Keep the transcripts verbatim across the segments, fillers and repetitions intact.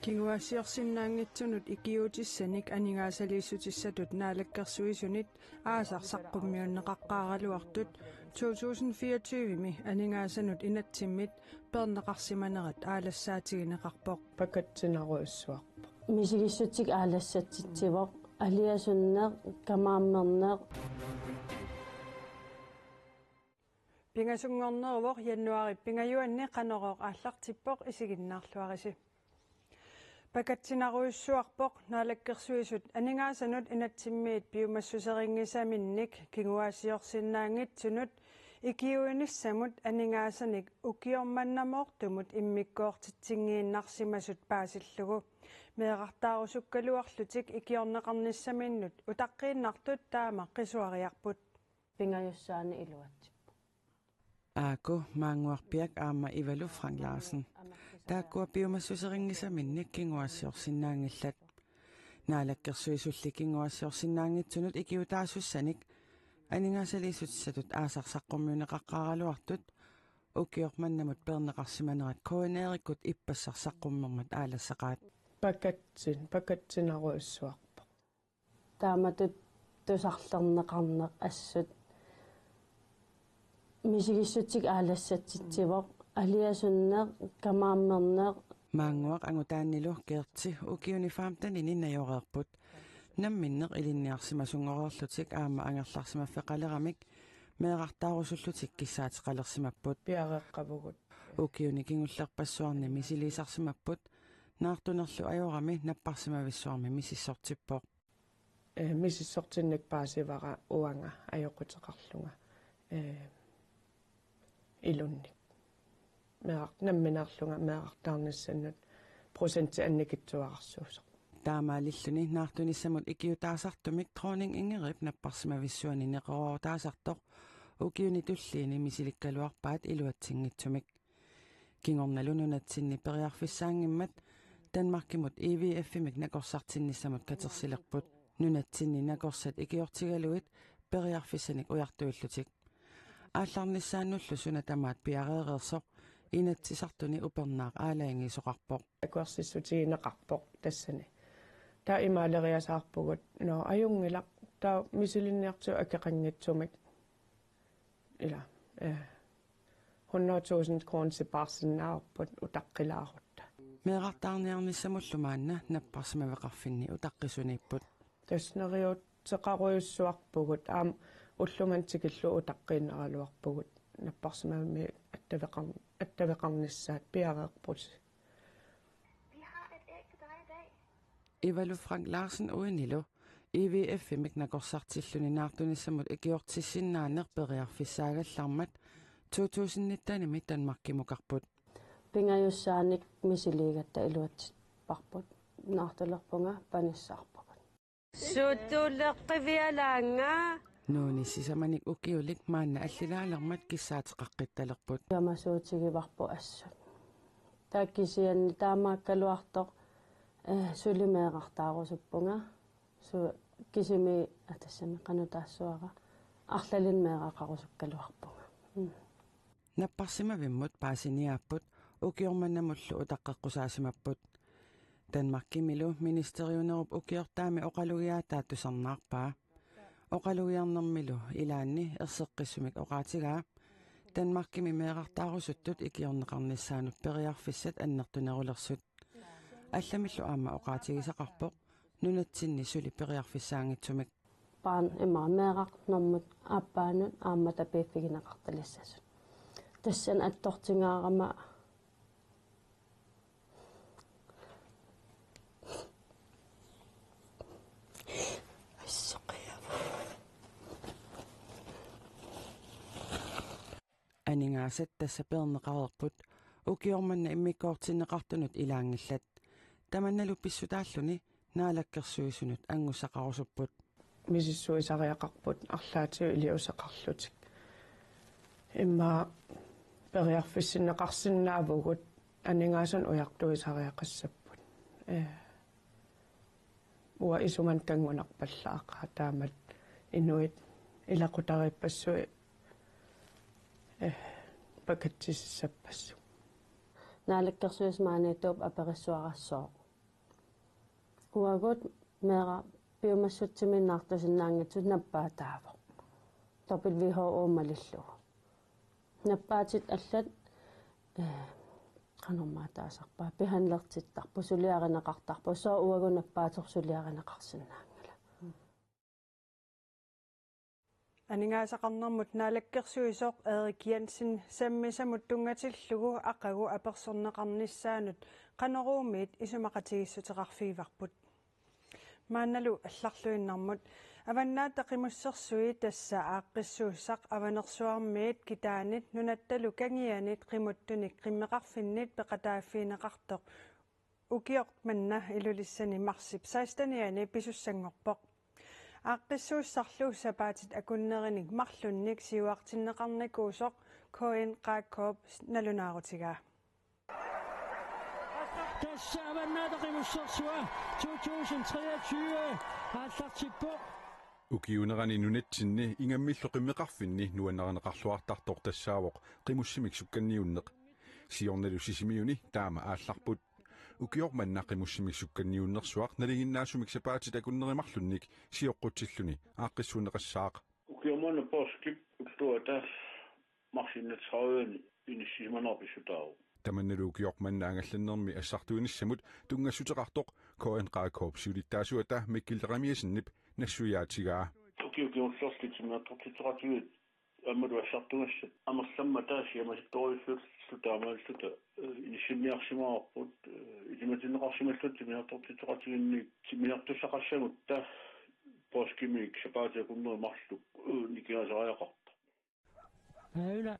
Kinguaassiorsinnaanngitsunut ikiuutissanik aningaasaliissutissatut Naalakkersuisunit aasaq saqqummiunneqaqqaaraluartut to tusind fireogtyve-mi aningaasanut inatsimmit peerneqarsimanerat aalassaatigineqarpoq. Pakatsinaruissuarpoq. Misigissutsit aalassatsitsivoq, aliasunneq, kamaammerneq. Pingasunngorneruvoq januaarip pingajuanni Qanorooq aallartippoq, isiginnaarluarisi. Pakatsinaruissuarpoq Naalakkersuisut aningaasanut inatsimmiit piumassuserinngisaminnik kinguaassiorsinnaanngitsunut ikiuinissamut aningaasanik ukioq mannamoortumut immikkoortitsinngiinnarsimasut paasillugu. Meerartaarusukkaluarlutik ikiorneqarnissaminnut utaqqiinnartut taama qisuariarput. Pingajussaani iluatsippoq. Aaku Maannguaq Piak aamma Ivalu Frank Larsen. Taakkua piumassuserinngisaminnik kinguaassiorsinnaanngillat. Naalakkersuisulli kinguaassiorsinnaanngitsunut ikiutaasussanik aningaasaliissutissatut aasaq saqqummiunneqaqqaaraluartut ukioq mannamut peerneqarsimanerat K N R-ikkut ippassaq saqqummermat aalassaqaat. Pakatsin, pakatsinaruissuarpoq. Taamatut tusarlerneqarneq assut. Misigissutsit aalassatsitsivoq, aliasunneq, kamaammerneq. Maannguaq angutaanilu Gerti ukiuni femtenini najoreerput. Namminneq ilinniarsimasunngorlutik aamma angerlarsimaffeqaleramik meerartaarusullutik kissaateqalersimapput. Piareeqqavugut. Ukiuni kingullerpassuarni misiliisarsimapput, naartunerlu ajorami napparsimavissuarmi misissortippoq. Eh, misissortinnik paasivara uanga ajoquteqarlunga, eh, ilunnik. Meeraq-, nammineerlunga meerartaarnissannut procenti annikitsuararsuusoq. Taamaalilluni naartunissamut ikiutaasartumik Dronning Ingridip napparsimavissuani neqeroorutaasartoq ukiuni tulliini misilikkaluarpaat iluatsinngitsumik. Kingornalu nunatsinni periarfissaanngimmat Danmarkimut I V F-imik nakorsartinnissamut katersilerput. Nunatsinni nakorsat ikiortigalugit periarfissanik ujartuillutik. Aallarnissaannullu suna tamaat piareereersoq Inatsisartuni upernaaq aalajangiisoqarpoq. Akuersissutigineqarpoq tassani. Taava imaaleriasaarpugut, nå, ajunngilaq, taava misilinniartigut akeqanngitsumik. Ila, eh, hundrede tusind kroner sipaarsinnaavarput utaqqilaarutta. Meerartaarniarnissamullu maanna napparsimaveqarfinni utaqqisuniipput. Tassa neriuuteqarujussuarpugut, aamma ullumimut tikillugu utaqqiinnaraluarpugut, napparsimavimmi attaveqar-, attaveqarnissaat piareerpusi. Ivalu Frank Larsen uinilu I V F-imik nakorsartilluni naartunissamut ikiortissinnaaneq periarfissaagallarmat to tusind nitten-imi Danmarkimukarput. Pingajussaanik misiliigatta iluatsipparput, naartulerpunga panissaarpugut. Suuttuuleqqivialaannga. Nuuni sisamanik ukiulik maanna allilaalermat kissaateqaqqittalerput. Kamasuutigivarput assut. Taava kisianni taamaakkaluartoq, eh, suli meerartaarusuppunga. Su-, kisimi atassami qanoq taassavara. Arlalinnik meeraqarusukkaluarpunga. Mm. Napparsimavimmut paasiniaapput, ukioq mannamullu utaqqeqqusaasimapput. Danmarkimilu ministeriunerup ukiortaami oqalugiaataa tusarnaarpaa. Oqalugiarnermilu ilaanni erseqqissumik oqaatigaa Danmarkimi meerartaarusuttut ikiorneqarnissaannut periarfissat annertunerulersut. Allamillu aamma oqaatigisaqarpoq nunatsinni suli periarfissaanngitsumik. Paan ima meerarnermut aappaanut aamma tapiiffigineqartalissasut. Tassani attortingaarama assoqiavu. Aningaasat tassa peerneqareerput, ukioq manna immikkoortinneqartunut ilaanngillat. Tamannalu pissutaalluni Naalakkersuisunut anngussaqarusupput. Misissuisariaqarput arlaatigut iliuuseqarlutik. Immaqa periarfissinneqarsinnaavugut, aningaasanik ujartuisariaqassapput. Eh, uanga isumanni kanngunarpallaaqaaq taamatut inuit ilaqutariippassuit, eh, pakatsisissappassuk. Naalakkersuisut maaniittuupput aperissuarassooq. Uagut meeraq piumassutsiminnaartusinnaanngitsut nappaataavoq. W H O malillugu. Nappaatit allat, eh, qanormaa taasarpaa, behandlertittarput, suliarineqartarput, sooq uagut nappaatersuliarineqarsinnaanngilaq. Aningaasaqarnermut naalakkersuisoq Erik Jensen sammisamut tunngatillugu aqagu apersorneqarnissaanut Qanoruumiit isumaqatigiissuteqarfigivarput. Maannalu allarluinnarmut. Avannaata Qimussersui, tassa aaqqissuussaq Avanersuarmiit Kitaanit nunattalu Kangianit qimuttunik qimmeqarfinnit peqataaffigineqartoq, ukioq manna Ilulissani marsip sekstenianni pisussanngorpoq. Aaqqissuussarlu sapaatit akunnerinik marlunnik siuartinneqarnikuusoq K N Qaakuup nalunaarutigaa. Tassa Avannaata Qimussersua to tusind treogtyve aallartippoq. Ukiuunerani nunatsinni ingammillu qimmeqarfinni nuannarineqarluartartoq tassaavoq qimussimik sukkanniunneq. Siornalu Sisimiuni taama aallarput. Ukioq manna qimussimik sukkanniunnersuaq nalinginnaasumik sapaatit akunneri marlunnik sioqqutsilluni aaqqissuunneqassaaq. Ukioq manna poorskip ulluata marsinnatsaaviani inissisimanera pissutaavoq. Tamannalu ukioq manna angallannermi assartuinissamut tunngassuteqartoq K N Qaakuup siulittaasuata Mikkel Jeremiassenip nassuiaatigaa. Ukiut kingullerni timmisartortitseqatigiit aammalu assartugassat amerlammata siammasittorujussuulluta taamaalilluta, eh, inissinniarsimavarput, eh, ilimatinneqarsimalluta timmisartortitseqatigiinni timmisartussaqassagutta poorskimiit sapaatit akunneri marluk, eh, nikingaasariaqartoq. Aajuna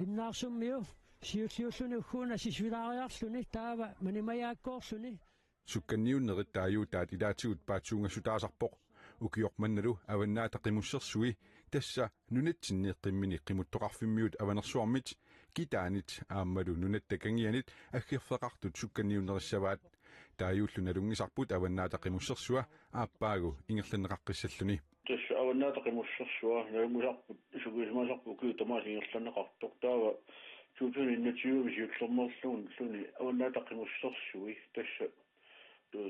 Innaarsummiu siulliulluni ugguuna sisulaariarluni taava manimajaakkoorluni. Sukkanniunnerit taaguutaat ilaatigut paatsuungassutaasarpoq. Ukioq mannalu Avannaata Qimussersui, tassa nunatsinni qimminik qimuttoqarfimmiut Avanersuarmit Kitaanit aammalu nunatta Kangianit aggerfeqartut sukkanniunnerissavaat. Taaguullu nalunngisarput Avannaata Qimussersua aappaagu ingerlanneqaqqissalluni. Tassa Avannaata Qimussersua nalunngisarput, sungiusimaasarput ukiut tamaasa ingerlanneqartoq. Taava to tusind enogtyve siullermeerluni Avannaata Qimussersui, tassa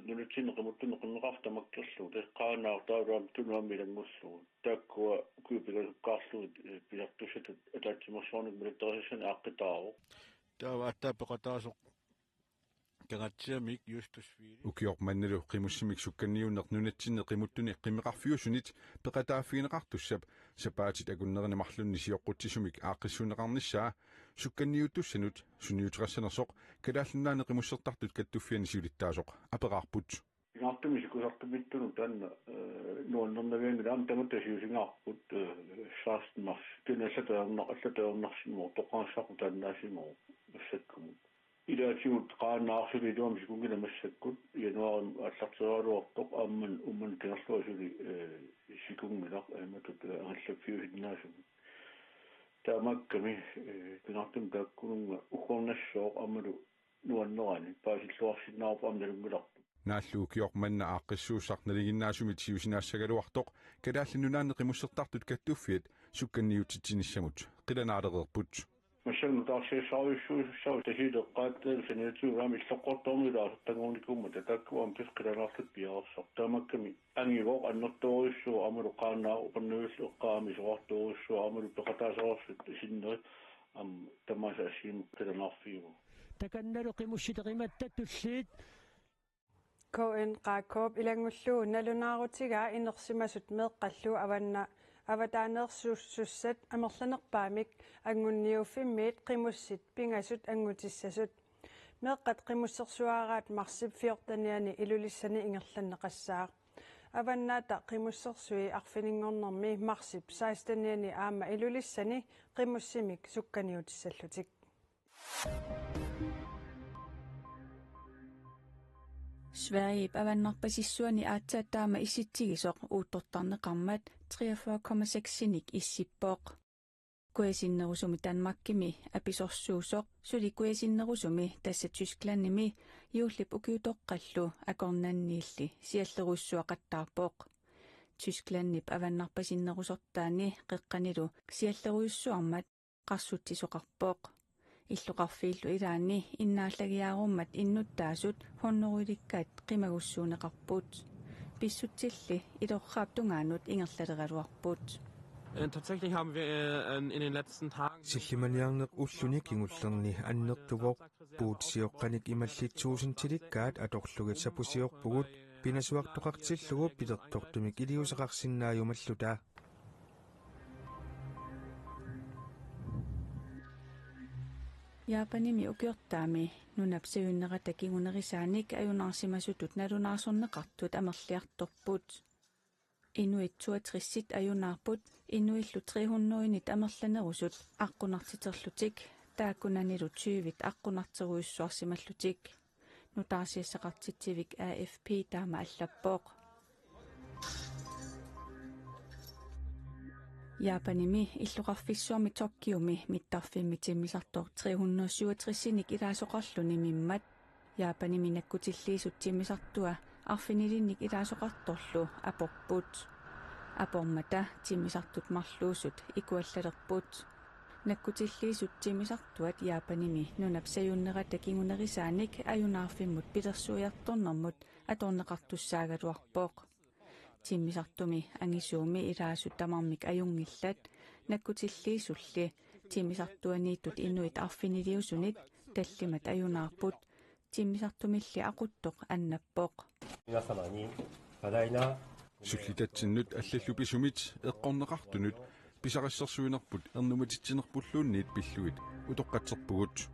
nunatsinni qimuttunik qimmeqarfik tamakkerlugu, tassa Qaanaaq taavalu aamma Tunuami ilanngullugu. Taakkua ukiut pingasukkaarlugit, eh, pisartussatut ataatsimeersuarnik malittarisassani aaqqitaavoq. Taava aatsaat peqataasoq Kangaatsiamik Justus Fiili. Ukioq mannalu qimussimik sukkanniunneq nunatsinni qimuttunik qimmeqarfiusunit peqataaffigineqartussap sapaatit akunnerini marlunni sioqqutsisumik aaqqissuunneqarnissaa sukkanniuttussanut sunniuteqassanersoq Kalaallit Nunaanni Qimussertartut Kattuffianni siulittaasoq aperaarput. Pingaartumik sikusartumiittunut taanna, eh, nuannernavianngilaq, aamma tamatta siusingaarput, eh, seksten mars. Kisianni allatut ajornar-, allatut ajornarsimavoq, toqqagassarput taannaasimasoq massakkumut. Ilaatigut Qaanaaq suli iluamik sikunngilaq massakkut, januaarimi aallartigaluartoq, aamma Uummannap Kangerluata suli, eh, sikunngilaq, imatut, eh, angallaffiusinnaasumik. Taamaakkami, eh, pingaartumik taakkununnga uggornassooq aammalu nuannerani paasilluarsinnaavarput aamma nalunngilarput. Naallu ukioq manna aaqqissuussaq nalinginnaasumit siusinaassagaluartoq Kalaallit Nunaanni Qimussertartut Kattuffiat sukkanniutitsinissamut qilanaalereerput. Massakkut nutaarsiassarujussuussaaq Tasiilaq eqqaat saniatigut aamma Illoqqortoormiut aasertanngornikuummata, taakku aamma tassa qilanaarlutik piareersarput. Taamaakkami angivoq annertoorujussuuvoq aammalu Qaanaaq Upernaviullu eqqaat aamma isorartoorujussuuvoq aammalu peqataasoreersut sinneri aamma tamaasa assigiimmik qilanaarfigivagut. Takannalu qimussit imaattoq tulliit. K N Qaakuup ilanngullugu nalunaarutigaa inersimasut meeqqallu avanna-, avataaneersuussat amerlanerpaamik angunniuffimmiit qimussit pingasut anngutissasut. Meeqqat qimussersuaraat marsip fjortenianni Ilulissani ingerlanneqassaaq. Avannaata Qimussersui arfininngornermi marsip sekstenianni aamma Ilulissani qimussimik sukkanniutissallutik. Sveriges avannarpasissuani aatsaat taama issitsigisoq uuttortarneqarmat treogfyrre komma seksinik issippoq. Kujasinnerusumi Danmarkimi apisorsuusoq suli kujasinnerusumi tassa Tysklandimi juullip ukiutoqqallu akornanniilli siallerujussuaqattaarpoq. Tysklandip avannarpasinnerusortaani qeqqanilu siallerujussuarmat qarsutsisoqarpoq. Illoqarfiillu ilaanni innaallagiaarummat innuttaasut hunnorujulikkaat qimagussuunneqarput. Pissutsilli ilorraap tungaanut ingerlaleraluarput. Äh, tatsächlich haben wir äh, in den letzten Tagen Sillimaniarneq ulluni kingullerni annertuvoq. Puut sioqqanik imallit tuusintilikkaat atorlugit sapusiorpugut pinasuartoqartillugu pilertortumik iliuuseqarsinnaajumalluta. Japanimi ukiortaami nunap sajunnerata kingunerisaanik ajunaarsimasutut nalunaarsorneqartut amerliartorput. Inuit toogtresit ajunaarput inuillu tre hundredenit amerlanerusut aqqunartiterlutik taakkunanilu tyvit aqqunarterujussuarsimallutik. Nutaarsiassaqartitsivik A F P taama allappoq. Japanimi illoqarfissuarmi Tokyomi mittarfimmi timmisartoq tre hundrede syvogtresinik ilaasoqarluni mimmat. Japanimi nakkutilliisut timmisartua arfinilinnik ilaasoqartorlu aporput. Apormata timmisartut marluusut ikuallalerput. Nakkutilliisut timmisartuat Japanimi nunap sajunnerata kingunerisaanik ajunaarfimmut pilersuiartornermut atorneqartussaagaluarpoq. Timmisartumi angisuumi ilaasut tamarmik ajunngillat, nakkutilliisulli timmisartuaniittut inuit arfiniliusunit tallimat ajunaarput, timmisartumilli aquttoq annappoq. 皆様に多大な Sullitatsinnut allallu pisumit eqqorneqartunut pisariissersuinerput ernumatitsinerpulluunniit pillugit utoqqatserpugut.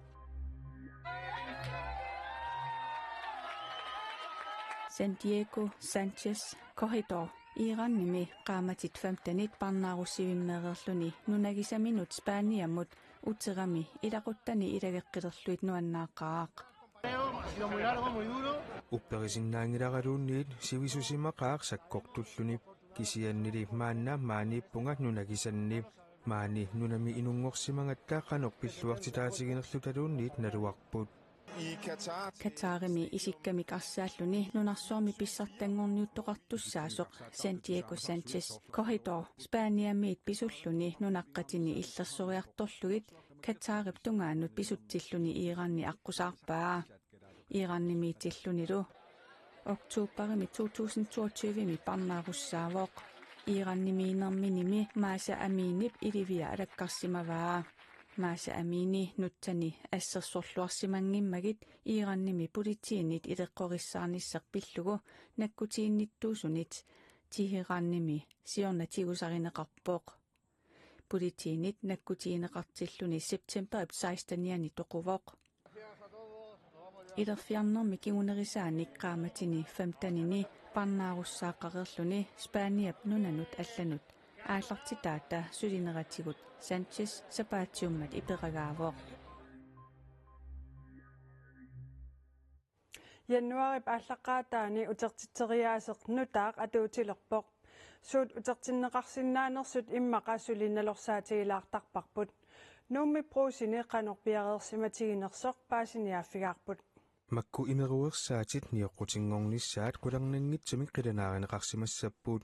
San Diego Sanchez Corredor Iranimi qaammatit femtenit parnaarussivimmeereerluni nunagisaminut Spaniamut uterami ilaquttani ilageqqilerlugit nuannaaqaaq. Upperisinnaanngilaraluunniit sivisusimaqaaq sakkortulluni, kisiannili maanna maaniippunga nunagisanni. Maani nunami inunngorsimagatta qanoq pilluartitaatiginerlutaluunniit naluarput. Katarimi isikkamik arsaalluni nunarsuarmi pissartanngorniuttoqartussaasoq San Diego Sanchez Corredor Spaniamiit pisulluni nunaqqatini illersoriartorlugit Katarip tungaanut pisutsilluni Iranni aqqusaarpaa. Iranimiitillunilu oktobarimi to tusind toogtyvemi parnaarussaavoq. Iranimiinerminimi Mahsa Aminip ilivia alakkarsimavaa. Mahsa Amini nutsani assersorluarsimanngimmagit Iranimi politiinit ileqqorissaarnissaq pillugu nakkutiinnittuusunit Teheranimi siorna tigusarineqarpoq. Politiinit nakkutigineqartilluni septemberip sekstenianni toquvoq. Ilerfiarnermi kingunerisaanik qaammatini femtenini parnaarussaaqqareerluni Spaniap nunanut allanut aallartitaata sulineratigut Sanchez sapaatiummat iperagaavoq. Januaarip aallaqqaataani utertitseriaaseq nutaaq atuutilerpoq. Suut utertinneqarsinnaanersut immaqa suli nalorsaatigilaartarparput. Nuummi Brugseni qanoq piareersimatiginersoq paasiniaaffigaarput. Makku imeruersaatit nioqqutinngornissaat qularnanngitsumik qilanaarineqarsimassapput.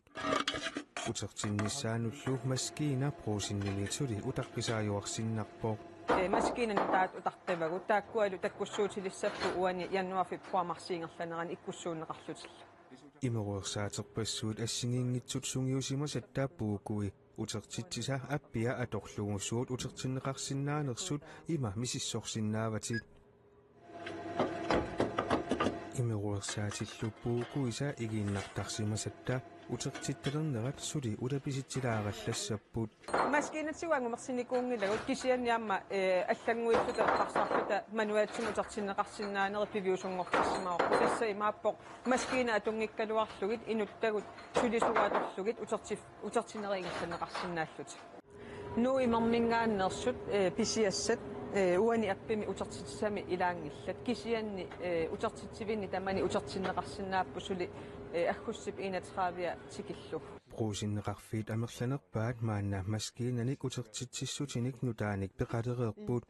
Utertinnissaanullu maskiina Brugsenimiit suli utaqqisaajuarsinnarpoq. Ee, maskiinat nutaat utartagut, taakkualu takkussuutilissapput uani januar, februar, marsi ingerlanerani ikkussuunneqarlutillu. Imeruersaaterpassuit assigiinngitsut sungiusimasatta puukui utertitsisa appia atorlugu suut utertinneqarsinnaanersut ima misissorsinnaavatit. Imeruersaatillu puukuisa igiinnartarsimasatta utertittalernerat suli ulapisitsilaarallassapput. Maskiinatigut angumersinikuunngilagut kisianni aamma, ee, allannguilluta eqqarsarluta manuaatsimut utertinneqarsinnaanerit piviusunngortissimavoq. Tassa imaappoq maskiinat atunngikkaluarlugit inuttagut sulisugut atorlugit utertif-, utertinnerit ingerlanneqarsinnaallutik. Nuup imerminngaanneersut, ee, pisiassat, ee, uani appimi utertitsisami ilaanngillat. Kisianni, ee, utertitsivinni tamani utertinneqarsinnaapput suli, ee, aggustip enogtredive tikillugu. Brugsenneqarfiit amerlanerpaat maanna maskiinanik utertitsissutinik nutaanik peqalereerput.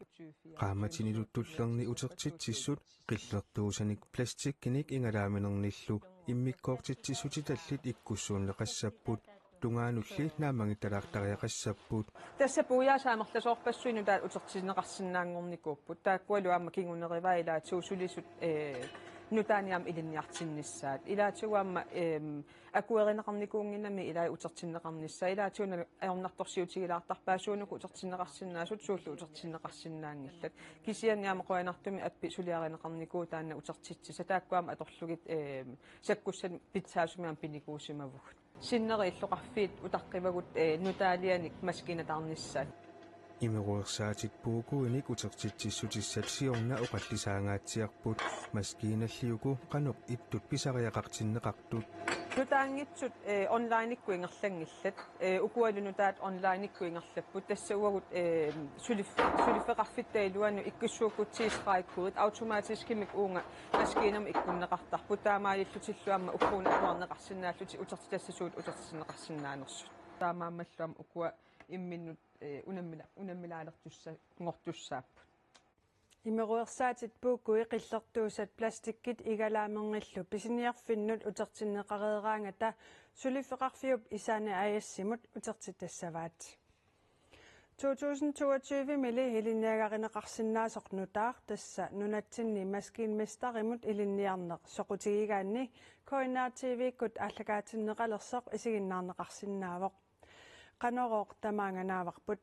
Qaammatinilu tullerni utertitsissut qillertuusanik plastikkinik igalaaminernilu immikkoortitsissutitallit ikkussuunneqassapput. tungaanulli naammagittalaartariaqassapput. Tassa puiaasa amerlasoorpassuit nutaat utertinneqarsinnaanngornikuupput. Taakkualu aamma kingunerivaat ilaatigut sulisut, ee, nutaanik aamma ilinniartinnissaat. Ilaatigut aamma, em, akuerineqarnikuunnginnami ilai utertinneqarnissaat. Ilaatigut una ajornartorsiutigilaartarpaat suunuku utertinneqarsinnaasut, suullu utertinneqarsinnaanngillat. Kisianni aamma qujanartumik appi suliarineqarnikuuvoq taanna utertitsissaq. Taakku aamma atorlugit, em, sakkussanik pitsaasumik aamma pinikuusimavugut. Sinneri illoqarfiit utaqqivagut, ee, nutaalianik maskiinataarnissaat. Imeruersaatit puukuinik utertitsissutissat siorna oqallisaangaatsiarput, maskiinalli uku qanoq ittut pisariaqartinneqartut. Nutaanngitsut, ee, onlinekkut ingerlanngillat, ee, ukualu nutaat onlinekkut ingerlapput, tassa uagut, ee, sulif-, suliffeqarfitta iluanut ikkussuukkutsigit stregkodit automatiskimik uunga maskiinamut ikkunneqartarput, taamaalillutillu aamma ugguuna atuarneqarsinnaallutik utertitassasuut utertinneqarsinnaanersut. Taamaammallu aamma ukua imminnut, ee, unammila-, unammilaalertussanngortussaapput. Imeruersaatit puukui qillertuusat plastikkit igalaamernillu pisiniarfinnut utertinneqareeraangata suliffeqarfiup Isaane A/S-imut utertitassavaat. To tusind toogtyve-mili ilinniagarineqarsinnaasoq nutaaq, tassa nunatsinni maskinmesterimut ilinniarneq, soqutigigaanni K N R T V-kkut aallakaatinneqalersoq isiginnaarneqarsinnaavoq. Qanorooq tamaanga naavarput.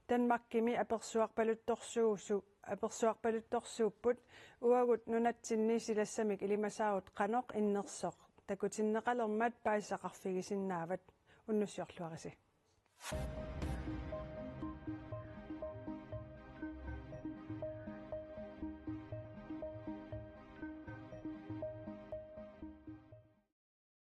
Danmarkimi apersuarpaluttorsuusu-, apersuarpaluttorsuupput, uagut nunatsinni silassamik ilimasaarut qanoq innersoq takutinneqalermat paasisaqarfigisinnaavat. Unnussiorluarisi.